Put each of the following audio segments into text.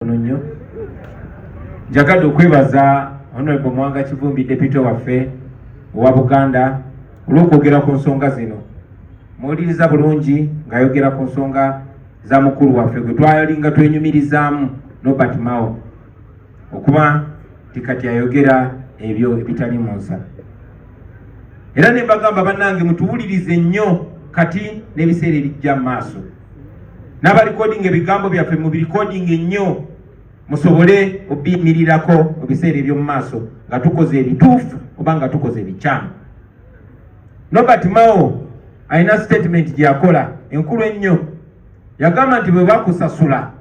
katono nnyo. Njagadde okwebaza Honorable Muwanga Kivumbi, deputy waffe owa Buganda, olw'okwogera ku nsonga zino. Muwuliriza bulungi ng'ayogera ku nsonga za mukulu waffe gwe twalinga twenyumirizaamu, Norbert Mao, okuba nti kati ayogera ebyo ebitali mu nsa. Era ne mbagamba, bannange, mutuwulirize nnyo kati n'ebiseera ebijja mu maaso. N'abalikodinga ebigambo byaffe, mubirikodinga ennyo musobole obiyimirirako mu biseera eby'omu maaso nga tukoze ebituufu oba nga tukoze ebikyamu. Norbert Mao alina statement gye yakola enkulu ennyo. Yagamba nti bwe bakusasula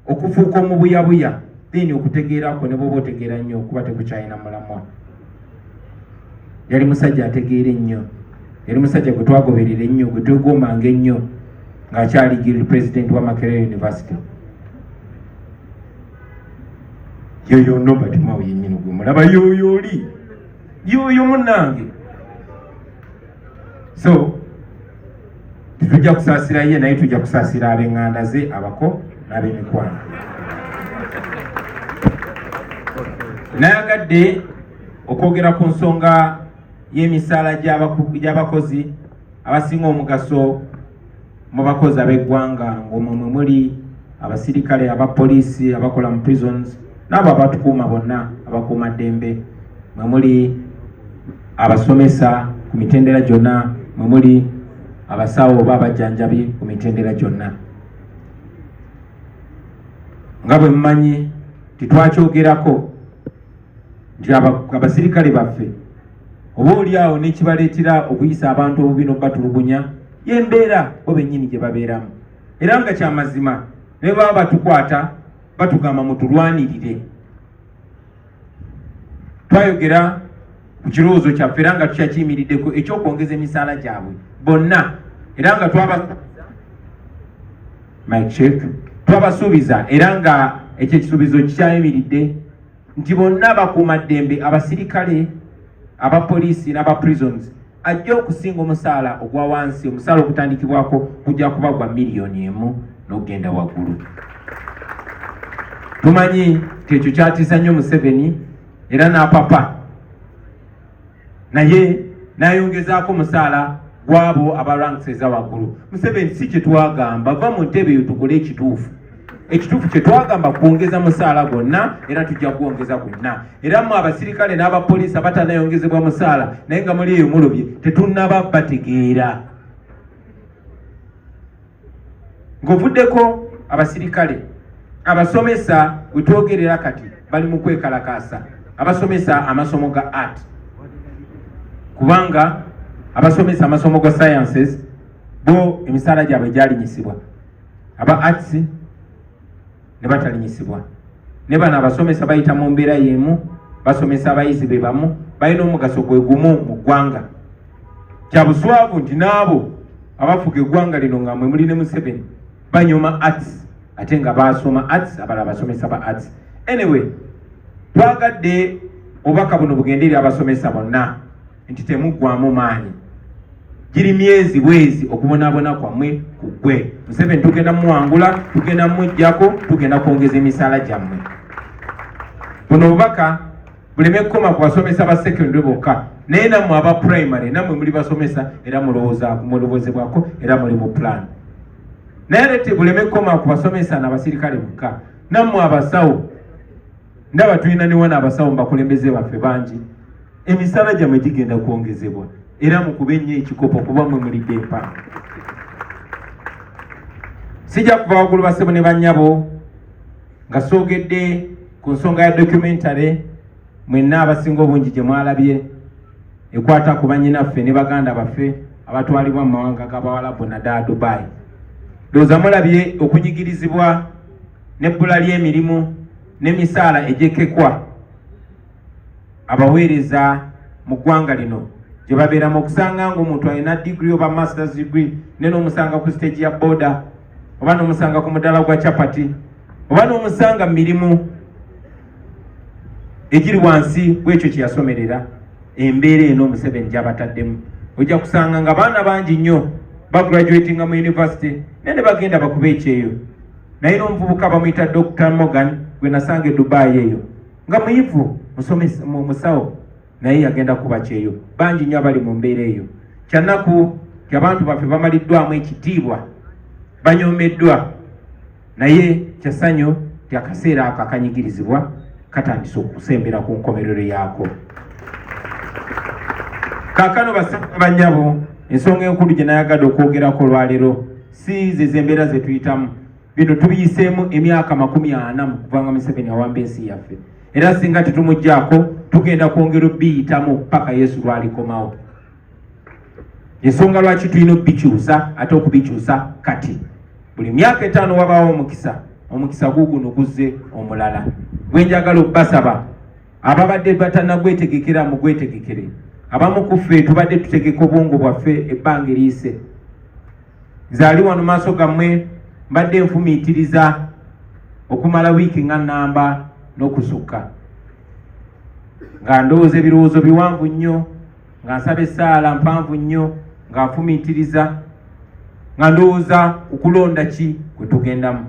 okufuuka omubuyabuya, then okutegeera kwo ne bwoba otegeera nnyo kuba tekukyalina mulamwa. Yali musajja ategeera ennyo, yali musajja gwe twagoberera ennyo, gwe twegombanga ennyo ng'akyali guild president wa Makerere University. Yoyo Norbert Mao yennyini gwe mulaba, yoyo oli yoyo munnange. So tetujja kusaasira ye, naye tujja kusaasira ab'eŋŋanda ze, abako n'ab'emikwano. Nayagadde okwogera ku nsonga y'emisaala gy'abakozi abasinga omugaso mu bakozi ab'eggwanga, ng'omwo mwe muli abasirikale, abapoliisi, abakola mu prisons, n'abo abatukuuma bonna, abakuuma ddembe, mwe muli abasomesa ku mitendera gyonna, mwe muli abasawo oba abajjanjabi ku mitendera gyonna. Nga bwe mumanyi, titwakyogerako nti abasirikale baffe oba oli awo n'ekibaleetera okuyisa abantu obubi n'okubatulugunya y'embeera bo bennyini gye babeeramu. Era nga kyamazima, ne baba batukwata batugamba mutulwanirire. Twayogera ku kirowoozo kyaffe era nga tukyakiyimiriddeko ekyokwongeza emisaala gyabwe bonna, era nga mic check, twabasuubiza, era nga ekyo ekisuubizo kikyayimiridde, nti bonna bakuuma ddembe, abasirikale, abapoliisi n'aba prisons, ajja okusinga omusaala ogwa wansi, omusaala ogutandikibwako gujja kuba gwa 1 million n'okugenda waggulu. Tumanyi nti ekyo kyatiisa nnyo Museveni era n'apapa, naye n'ayongezaako omusaala gw'abo aba ranks eza waggulu. Museveni, si kye twagamba. Va mu ntebe eyo tukole ekituufu. Ekituufu kye twagamba kwongeza musaala gwonna, era tujja kwongeza gwonna. Era mmwe abasirikale n'abapoliisi abatanayongezebwa musaala naye nga muli eyo mulobye, tetunnaba bategeera. Ng'ovuddeko abasirikale, abasomesa we twogerera kati bali mu kwekalakaasa, abasomesa amasomo ga art, kubanga abasomesa amasomo ga sciences bo emisaala gyabwe gyalinyisibwa, aba arts ne batalinyisibwa. Ne bano abasomesa bayita mu mbeera y'emu, basomesa abayizi be bamu, balina omugaso gwe gumu mu ggwanga. Kya buswavu nti n'abo abafuga eggwanga lino, nga mwe muli ne Museveni, banyoma arts ate nga basoma arts, abalala basomesa ba arts. Anyway, twagadde obubaka buno bugende eri abasomesa bonna nti temuggwamu maanyi, giri myezi bwezi okubonaabona kwammwe kuggwe. Museveni tugenda muwangula, tugenda mumuggyako, tugenda kwongeza emisaala gyammwe. Buno obubaka buleme kukoma ku basomesa ba secondary bokka, naye nammwe aba primary, nammwe muli basomesa era mulowoozebwako era muli mu plan. Naye ate buleme kukoma ku basomesa n'abasirikale bokka, nammwe abasawo, ndaba tulina ne wano abasawo mu bakulembeze baffe bangi, emisaala gyammwe gigenda kwongezebwa, era mukube nnyo ekikopo kuba mwe mulidde empanga. Sijja kuva waggulu, basebo ne bannyabo, nga soogedde ku nsonga ya documentary mwenna abasinga obungi gye mwalabye, ekwata ku bannyinaffe ne baganda baffe abatwalibwa mu mawanga g'Abawalabu, naddala Dubai. Ndowooza mulabye okunyigirizibwa n'ebbula ly'emirimu n'emisaala egyekekwa abaweereza mu ggwanga lino gye babeeramu, okusanga ng'omuntu alina degree oba masters degree ne n'omusanga ku stage ya boda, oba n'omusanga ku mudaala gwa chapati, oba n'omusanga mu mirimu egiri wansi bwekyo kye yasomerera. Embeera eno Museveni gy'abataddemu, ojja kusanga nga baana bangi nnyo bagraduatinga mu university naye ne bagenda bakuba ekyeyo. Naye n'omuvubuka bamuyita Dr Morgan gwe nasanga e Dubai eyo nga muyivu, musomesa, musawo, naye yagenda kuba kyeyo. Bangi nnyo abali mu mbeera eyo. Kyannaku nti abantu baffe bamaliddwamu ekitiibwa, banyoomeddwa, naye kyassanyu nti akaseera ako akanyigirizibwa katandise okusembera ku nkomerero yaako. Kaakano basajja bannyabo, ensonga enkulu gye nayagadde okwogerako olwaleero si ze z'embeera ze tuyitamu. Bino tubiyiseemu emyaka 40 mu kuvanga Museveni awamba ensi yaffe, era singa tetumuggyaako tugenda kwongera obiyitamu paka Yesu lwalikomawo. Ensonga lwaki tulina obikyusa, ate okubikyusa kati, buli myaka 5 wabaawo omukisa, omukisa guguno guzze omulala gwe njagala obbasaba ababadde batannagwetegekera mugwetegekere. Abamu ku ffe tubadde tutegeka obwongo bwaffe ebbanga eriyise. Nze ali wano maaso gammwe mbadde nfumiitiriza okumala wiiki nga nnamba n'okusukka, nga ndowooza ebirowoozo biwanvu nnyo, nga nsaba essaala mpanvu nnyo, nga nfumiitiriza, nga ndowooza ku kulonda ki kwe tugendamu.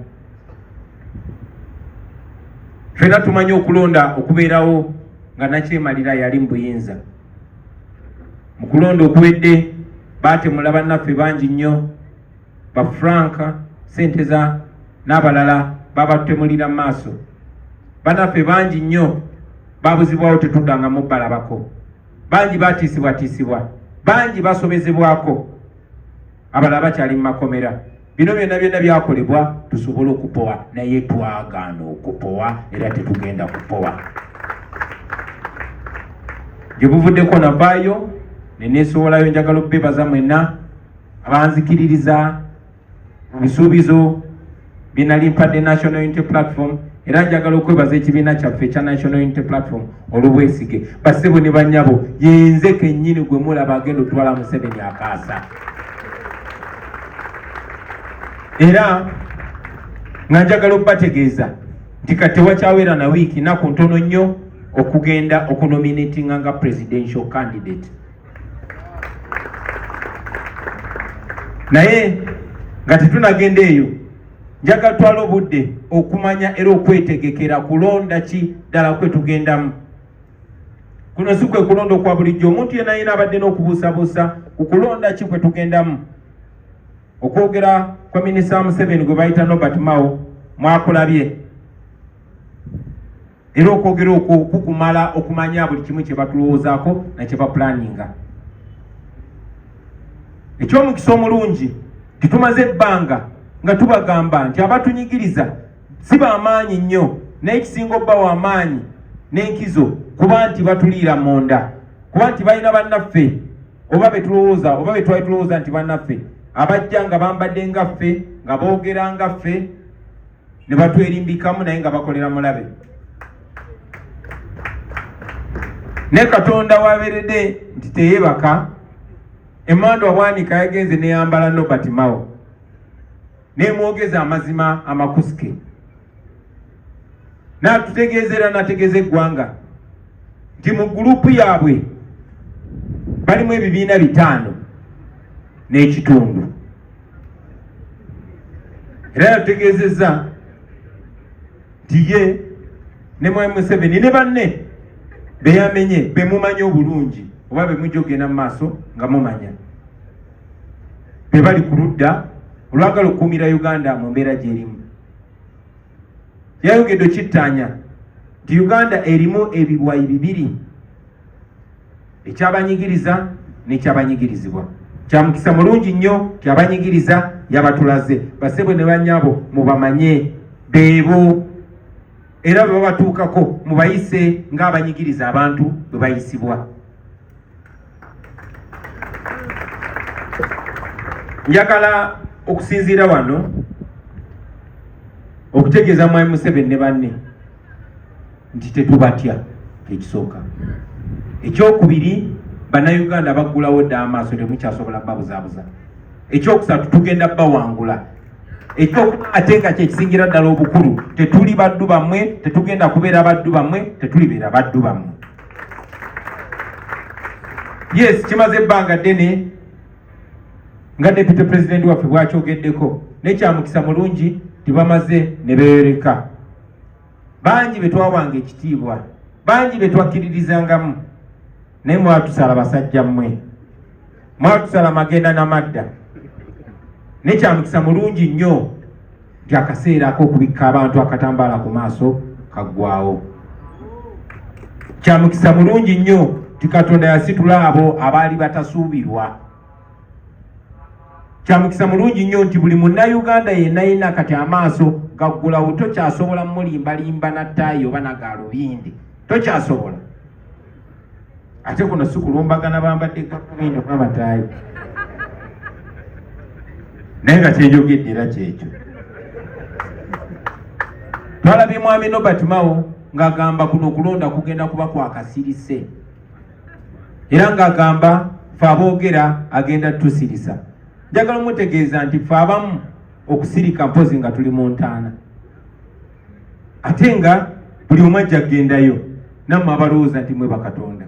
Ffenna tumanyi okulonda okubeerawo nga nakyemalira yali mu buyinza. Mu kulonda okuwedde baatemula bannaffe bangi nnyo, ba Frank Senteza n'abalala babatutemulira mu maaso. Bannaffe bangi nnyo babuzibwawo, tetuddangamu balabako. Bangi batiisibwatiisibwa, bangi basobezebwako, abalala bakyali mu makomera. Bino byonna byonna byakolebwa tusobole okupowa, naye twagaana okupowa era tetugenda kupowa. Gye buvuddeko navaayo ne neesowolayo. Njagala okubeebaza mwenna abanzikiririza mu bisuubizo bye nali mpadde National Unity Platform, era njagala okwebaza ekibiina kyaffe ekya National Unity Platform olw'obwesige. Bassebo ne bannyabo, yenze kennyini gwe mulaba agenda otwala Museveni akaasa, era nga njagala okubategeeza nti kati tewakyawera na wiiki, nnaku ntono nnyo okugenda okunominatinga nga presidential candidate. Naye nga tetunagenda eyo, njagala twala obudde okumanya era okwetegekera kulonda ki ddala kwe tugendamu. Kuno si kwe kulonda okwa bulijjo. Omuntu yenna yina abadde n'okubuusabuusa ku kulonda ki kwe tugendamu, okwogera kwa minisita Museveni gwe bayita Norbert Mao mwakulabye, era okwogera okwo kukumala okumanya buli kimu kye batulowoozaako na kye bapulaninga. Ekyomukisa omulungi titumaze ebbanga nga tubagamba nti abatunyigiriza si bamaanyi nnyo, naye ekisinga obba w'amaanyi n'enkizo kuba nti batuliira munda, kuba nti balina bannaffe oba betulowooza oba betwali tulowooza nti bannaffe, abajja nga bambadde nga ffe, nga boogera nga ffe, ne batwerimbikamu, naye nga bakolera mulabe. Ne Katonda wabeeredde nti teyeebaka, Emmanuel Bwanika yagenze neyambala Norbert Mao nemwogeza amazima amakusike, n'atutegeeza era n'ategeeza eggwanga nti mu gurupu yaabwe balimu ebibiina 5.5. Era yatutegeezezza nti ye ne Mwami Museveni ne banne beyamenye, bemumanyi obulungi oba bemujja okugenda mu maaso nga mumanya, be bali ku ludda olwagala okukuumira Uganda mu mbeera gy'erimu. Yayongedde okittaanya nti Uganda erimu ebibwayi bibiri, ekyabanyigiriza n'ekyabanyigirizibwa. Kya mukisa mulungi nnyo nti abanyigiriza yabatulaze. Basebwe ne bannyabo, mubamanye beebo, era bwe babatuukako mubayise ng'abanyigiriza abantu bwe bayisibwa. Njagala okusinziira wano okutegeeza Mwami Museveni ne banne nti tetubatya, ekisooka. Ekyokubiri, Bannayuganda baggulawo dda amaaso, temukyasobola babuzaabuza. Ekyokusatu, tugenda bawangula. Ekyokuna, ate nga kyekisingira ddala obukulu, tetuli baddu bammwe, tetugenda kubeera baddu bammwe, tetulibeera baddu bammwe. Yes, kimaze ebbanga ddene nga deputy president waffe bwakyogeddeko, naye kyamukisa mulungi Tibamaze ne beeyoleka. Bangi be twawanga ekitiibwa, bangi be twakkiririzangamu, naye mwatusala basajja mmwe, mwatusala magenda n'amadda. Naye kya mukisa mulungi nnyo nti akaseera ak'okubikka abantu akatambaala ku maaso kaggwawo. Kya mukisa mulungi nnyo nti Katonda yasitula abo abaali batasuubirwa. Kya mukisa mulungi nnyo nti buli munnayuganda yenna yenna kati amaaso gaggulawo, tokyasobola mulimbalimba na ttaayi oba na gaalubindi, tokyasobola. Ate kuno si kulumbagana bambadde gaalubindi oba amataayi, naye nga kyenjogedde era kyekyo. Twalabye Mwami Norbert Mao ng'agamba kuno okulonda kugenda kuba kwa kasirise, era ng'agamba ffe aboogera agenda tutusirisa. Njagala omutegeeza nti ffe abamu okusirika mpozi nga tuli mu ntaana, ate nga buli omu ajja kugendayo. Nammwe abalowooza nti mwe bakatonda,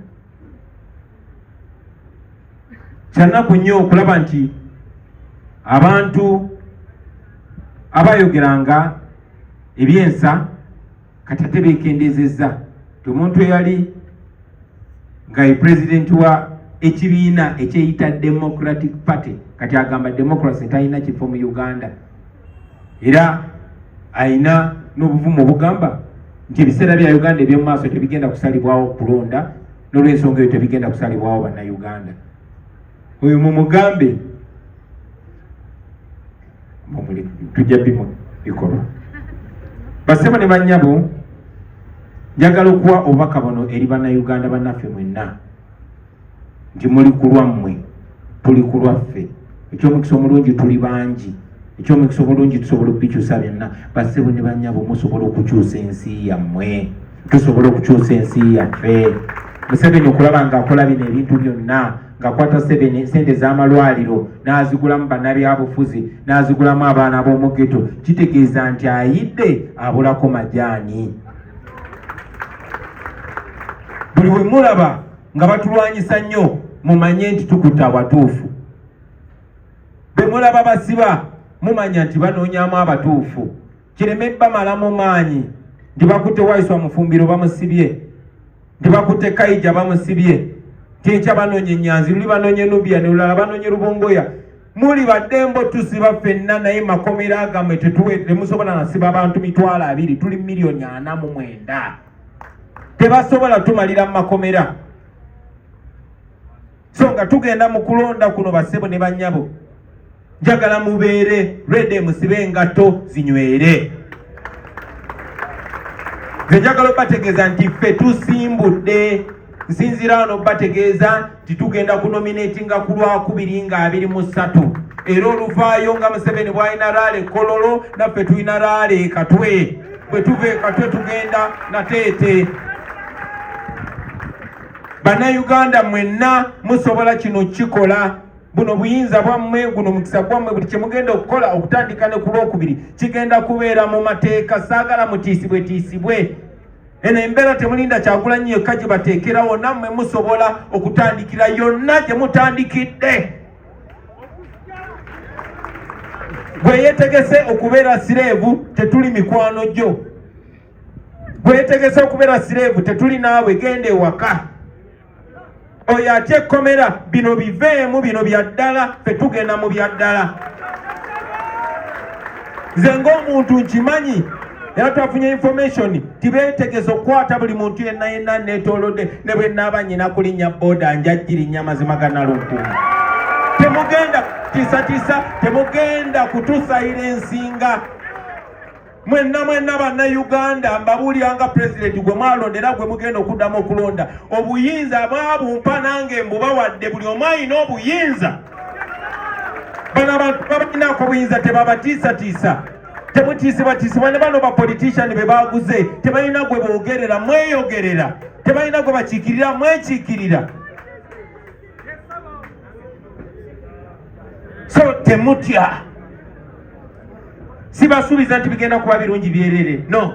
kyannaku nnyo okulaba nti abantu abayogeranga ebyensa kati ate beekendezezza. Nti omuntu eyali nga ye pulezidenti wa ekibiina ekyeyita Democratic Party kati agamba democracy talina kifo mu Uganda, era alina n'obuvumu obugamba nti ebiseera bya Uganda eby'omu maaso tebigenda kusalibwawo kulonda, n'olw'ensonga eyo tebigenda kusalibwawo bannayuganda. Oyo mumugambe tujja bikolwa. Basebo ne bannyabo, njagala okuwa obubaka buno eri bannayuganda bannaffe mwenna nti muli ku lwammwe, tuli ku lwaffe. Eky'omukisa omulungi tuli bangi, eky'omukisa omulungi tusobola okubikyusa byonna. Basebo ne bannyabo, musobola okukyusa ensi yammwe, tusobola okukyusa ensi yaffe. Museveni okulaba ng'akola bino ebintu byonna, ng'akwata sente z'amalwaliro n'azigulamu bannabyabufuzi, n'azigulamu abaana b'omu ghetto, kitegeeza nti ayidde abulako majaani. Buli we mulaba nga batulwanyisa nnyo, mumanye nti tukutte awatuufu. Bwe mulaba basiba, mumanya nti banoonyamu abatuufu. Kireme bamalamu maanyi nti bakutte Waiswa Mufumbiro bamusibye, nti bakutte Kaija bamusibye, nti enkya banoonye Nyanzi, luli banoonye Nubia, ne lulala banoonye Rubongoya. Muli baddembo tusiba ffenna, naye makomera gammwe temusobola nasiba abantu 20,000, tuli 49 million, tebasobola tumalira mu makomera. So nga tugenda mu kulonda kuno, basebo ne bannyabo, njagala mubeere ready, musibe engatto zinywere. Nze njagala obategeeza nti ffe tusimbudde. Nsinziira wano obategeeza nti tugenda kunominatinga ku Lwakubiri nga 23, era oluvaayo nga Museveni bw'alina rally Kololo, naffe tulina rally e Katwe. Bwe tuva e Katwe tugenda Nateete. Bannayuganda mwenna musobola kino kikola. Buno buyinza bwammwe, guno mukisa gwammwe. Buli kyemugenda okukola okutandika ne ku Lwokubiri kigenda kubeera mu mateeka. Saagala mutiisibwetiisibwe. Eno embeera temulinda Kyagulanyi yekka gye bateekerawo, nammwe musobola okutandikira yonna gye mutandikidde. Gwe yeetegese okubeera slave, tetuli mikwano gyo. Gwe yeetegese okubeera slave, tetuli naawe, genda ewaka. Oyo atya ekkomera, bino biveemu, bino bya ddala, ffe tugenda mu bya ddala. Nze ng'omuntu nkimanyi, era twafunye information tibeetegese okukwata buli muntu yenna yenna neetoolodde. Ne bwe naaba nyina kulinnya booda, njaggirinnya. Amazima ga Nalunkuuma, temugenda kutiisatiisa, temugenda kutusayira ensinga. Mwenna mwenna Bannayuganda, mbabuulira nga pulezidenti gwe mwalonda era gwe mugenda okuddamu okulonda, obuyinza bwabumpa nange mbubawadde. Buli omu alina obuyinza. Bano abantu babalinaako obuyinza, tebabatiisatiisa, temutiisibwatiisibwa ne bano bapolitician be baguze. Tebalina gwe boogerera, mweyogerera. Tebalina gwe bakiikirira, mwekiikirira. So temutya. Sibasuubiza nti bigenda kuba birungi byerere, no.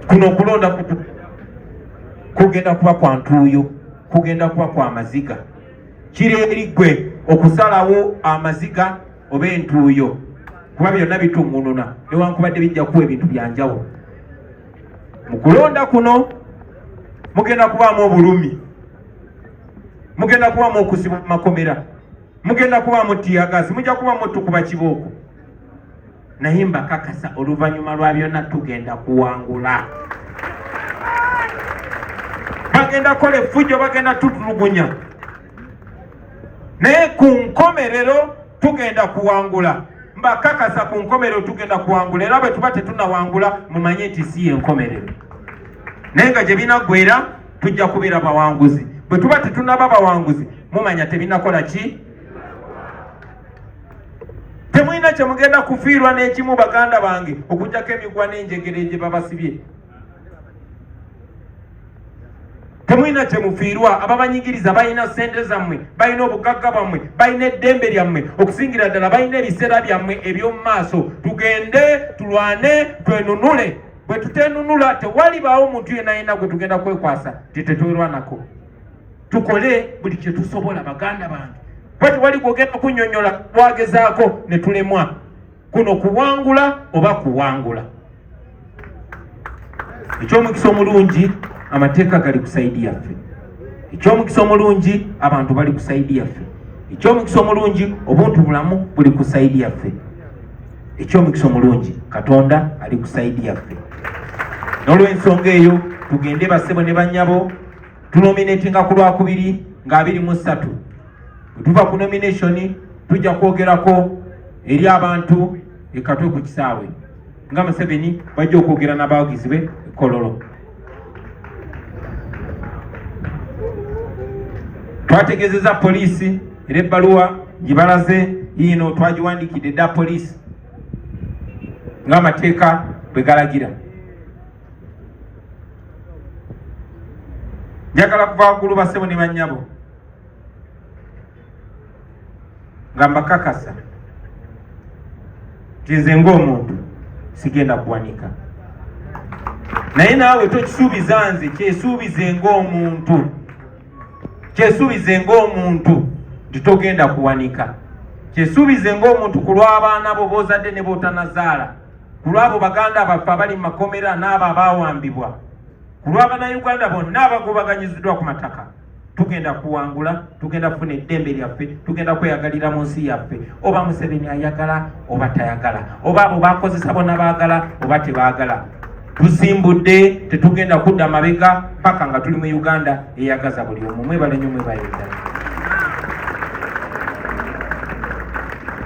Kuno okulonda kugenda kuba kwa ntuuyo, kugenda kuba kwa maziga. Kiri eri ggwe. okusalawo amaziga oba entuuyo, kuba byonna bitungununa newankubadde bijja kuwa ebintu byanjawulo. Mu kulonda kuno mugenda kubaamu obulumi, mugenda kubaamu okusiba mu makomera, mugenda kubaamu tiyagasi, mujja kubaamu tukuba kibooko, naye mbakakasa oluvannyuma lwa byonna tugenda kuwangula. Bagenda kukola effujjo, bagenda tutulugunya, naye ku nkomerero tugenda kuwangula. Mbakakasa ku nkomerero tugenda kuwangula, era bwe tuba tetunawangula mumanye nti si yenkomerero, naye nga gye binaggwera tujja kubeera bawanguzi. Bwe tuba tetunaba bawanguzi mumanya tebinakola ki, temulina kye mugenda kufiirwa n'ekimu baganda bange, okuggyako emigwa n'enjegere gye babasibye. Temulina kye mufiirwa. Ababanyigiriza balina ssente zammwe, balina obugagga bwammwe, balina eddembe lyammwe, okusingira ddala balina ebiseera byammwe eby'omu maaso. Tugende tulwane twenunule. Bwe tutenunula tewalibaawo muntu yenna yenna gwe tugenda kwekwasa nti tetwerwanako. Tukole buli kye tusobola baganda bange, kuba tewali gwogenda kunnyonnyola twagezaako ne tulemwa. Kuno kuwangula oba kuwangula. Eky'omukisa omulungi amateeka gali ku sayidi yaffe, eky'omukisa omulungi abantu bali ku sayidi yaffe, eky'omukisa omulungi obuntu bulamu buli ku sayidi yaffe, eky'omukisa omulungi Katonda ali ku sayidi yaffe. N'olw'ensonga eyo tugende bassebo ne bannyabo, tunominatinga ku Lwakubiri nga 23. Bwe tuva ku nomination tujja kwogerako eri abantu e Katwe ku kisaawe, nga Museveni bajja okwogera n'abawagizi be e Kololo. Twategeezezza poliisi era ebbaluwa gibalaze yiino, twagiwandiikidde dda poliisi ng'amateeka bwe galagira. Njagala kuva waggulu bassebo ne bannyabo nga mbakakasa nti nze ng'omuntu sigenda kuwanika, naye naawe tokisuubiza nze, kyesuubize ng'omuntu, kyesuubize ng'omuntu nti togenda kuwanika, kyesuubize ng'omuntu ku lw'abaana bo b'ozadde ne b'otanazaala, ku lw'abo baganda baffe abali mu makomera n'abo abaawambibwa, ku lw'Abannayuganda bonna abagobaganyiziddwa ku mataka. Tugenda kuwangula, tugenda kufuna eddembe lyaffe, tugenda kweyagalira mu nsi yaffe, oba Museveni ayagala oba tayagala, oba abo bakozesa bona baagala oba tebaagala. Tusimbudde, tetugenda kudda mabega paka nga tuli mu Uganda eyagaza buli omu. Mwebale nnyo, mwebale ddala.